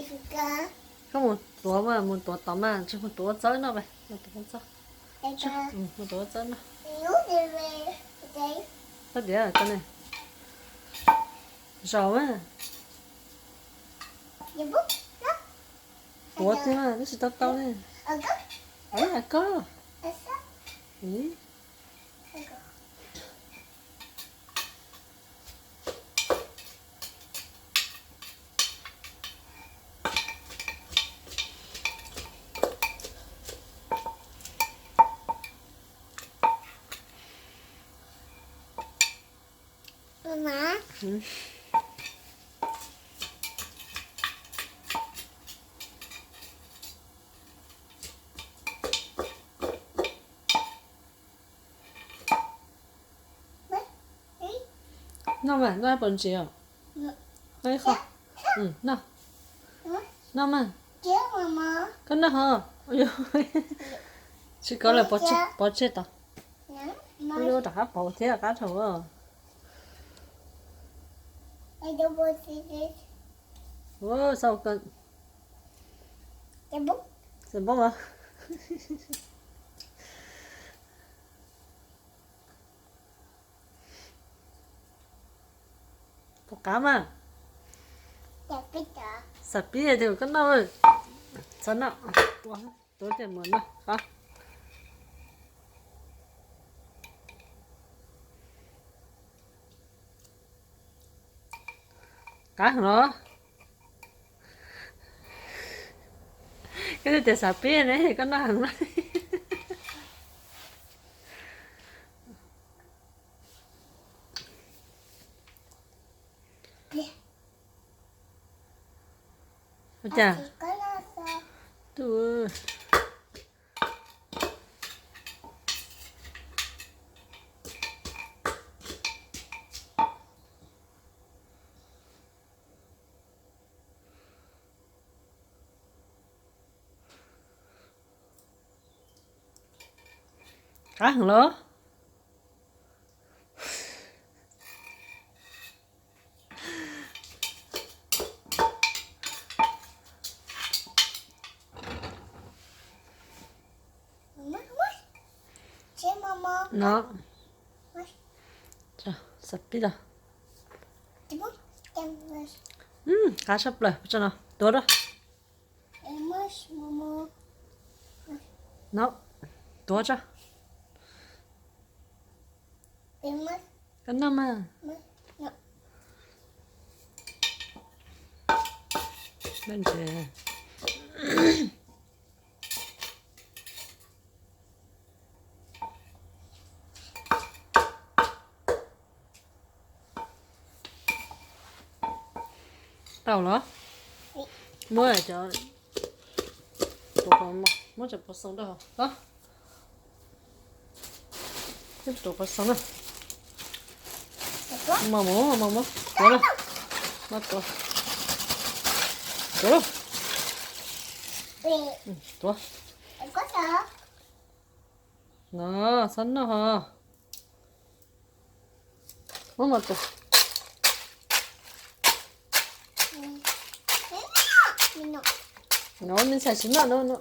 Koj mus tuav mas, mus tuav tod mas, tsis mus tuav ua txawb noj mas, mus tuav ua txawb. Mus tuav ua txawb noj. Koj diav koj ne. Zaum mas. Tuav tiag mas, twb tsis tau tau ne. Koj. Noj mas, noj ib pob ntsis os. Noj ib qho. Noj. Noj mas. Koj noj ho. Tsis kov lawm, pov tseg tod. Ua rov qab pauv thiab qab dhau. Xav npoob os. Tus qab mas. Xav pib tias koj noj, txhob noj, tuav tias mus noj qab. Qab heev los. Koj tias xav pib ne, koj noj heev na. Ua cas? Qab heev los. No. Xav pib los. Qab tshaj plaws, pub tso no, tuav rau. No, tuav tso. Koj noj mas. Tau los? Muab cov, muab cov pov xoom rau hauv. Ib tus pov xoom na. Mos mus, mos mus, tuav na. Mos tuav. Tuav lauj. Tuav. No, txhob noj ho. Muab mos tuav. No, me ntxhais tsis noj no, no.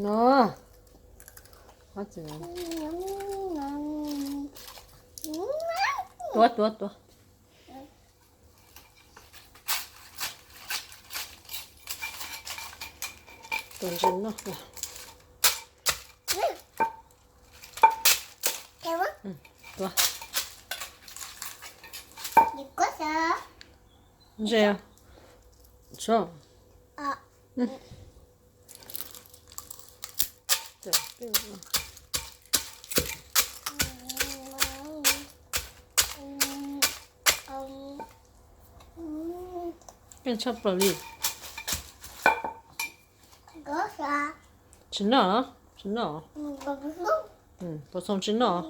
No. Tuav, tuav, tuav. Tuav ntses noj. Tuav. Ntses. Keej tshaj plaws li. Tsis noj, tsis noj. Pov xoom tsis noj.